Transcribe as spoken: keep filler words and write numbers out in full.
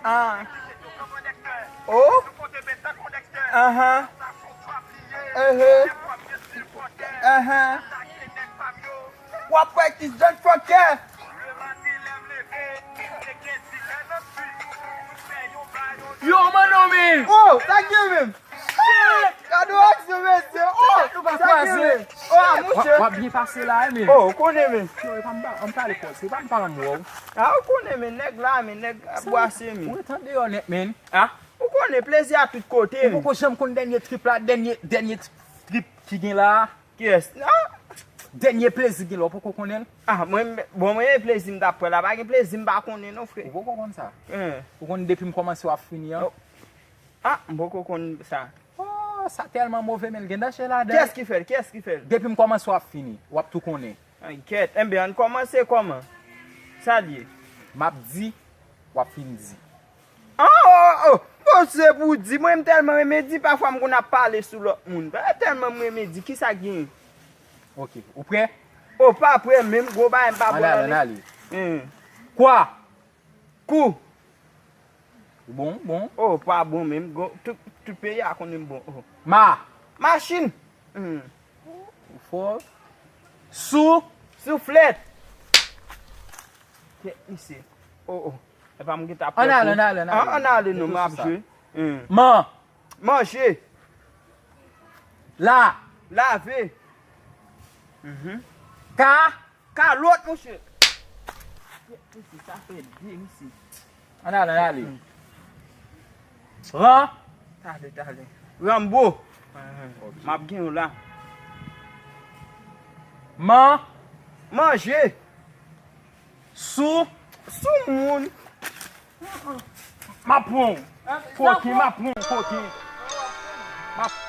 Ah. Oh. Ahan. Ehe. Ahan. W ap wè ki jèn fòkè. Yo, mano, men. Oh, sa k gen menm? Gade aksyon, mesye. Oh, nou pa sa k gen menm? Oh, mouche. W ap byen pase la, men. Oh, ou konnen, men. Yo, e pa m pa, m pale fò, se pa m pa m wè w. Ah, ou konnen, men, nèg la, men, nèg ap bwase, men. Ou ret andeyò nèt, men. Ah, ou konnen, plezi a tout kote, men. Ou poko janm konn dènye trip la, dènye, dènye trip ki gen la. Kiyès? Ah! Dènye plezi gen la, ou poko konnen l? Ah, mwen, bon, mwen, plezi m t ap pran la, pa gen plezi m pa konnen, non, frè. Ou poko konn sa? Hen. Ou konn depi m kòmanse w ap fini an? Oh. Ah, m poko konn sa. Oh, sa tèlman move, men l gen danje ladan. Kiyès ki fè l? Kiyès ki fè l? Depi m kòmanse w ap fini, w ap tou konnen. Ay, kèt. Enben, ann kòmanse kòman? Sa l ye? M ap di, w ap fin di. Ah, oh, oh, oh, se pou di. Mwen, m tèlman renmen di, pafwa m konn ap pale sou lòt moun. Pa tèlman m renmen di, ki sa k genyen? Ok, ou prè? Oh, pa prè, menm gwo bagay, m pa bon ale, ann ale. Hen. Kwa? Kou. Bon, bon. Oh, pa bon menm. Go-, tout, tout peyi a konnen m bon. Oh. Ma. Machin. Hmm. Ou fò. Sou. Souflèt. Kèt misye. Oh, oh. E pa m ki t ap fè kou. Ann ale, ann ale, ann ale. Ah, ann ale, non, m ap jwe. Hmm. Man. Manje. La. Lave. Mhm. Ka. Kalòt, monchè. Misye, sa fè de, misye. Ann ale, ann ale. Ran. Tale, tale. Ranbo. M ap gen w la. Man. Manje. Sou. Sou moun. M ap pran w. Kokin, m ap pran w, kokin. M ap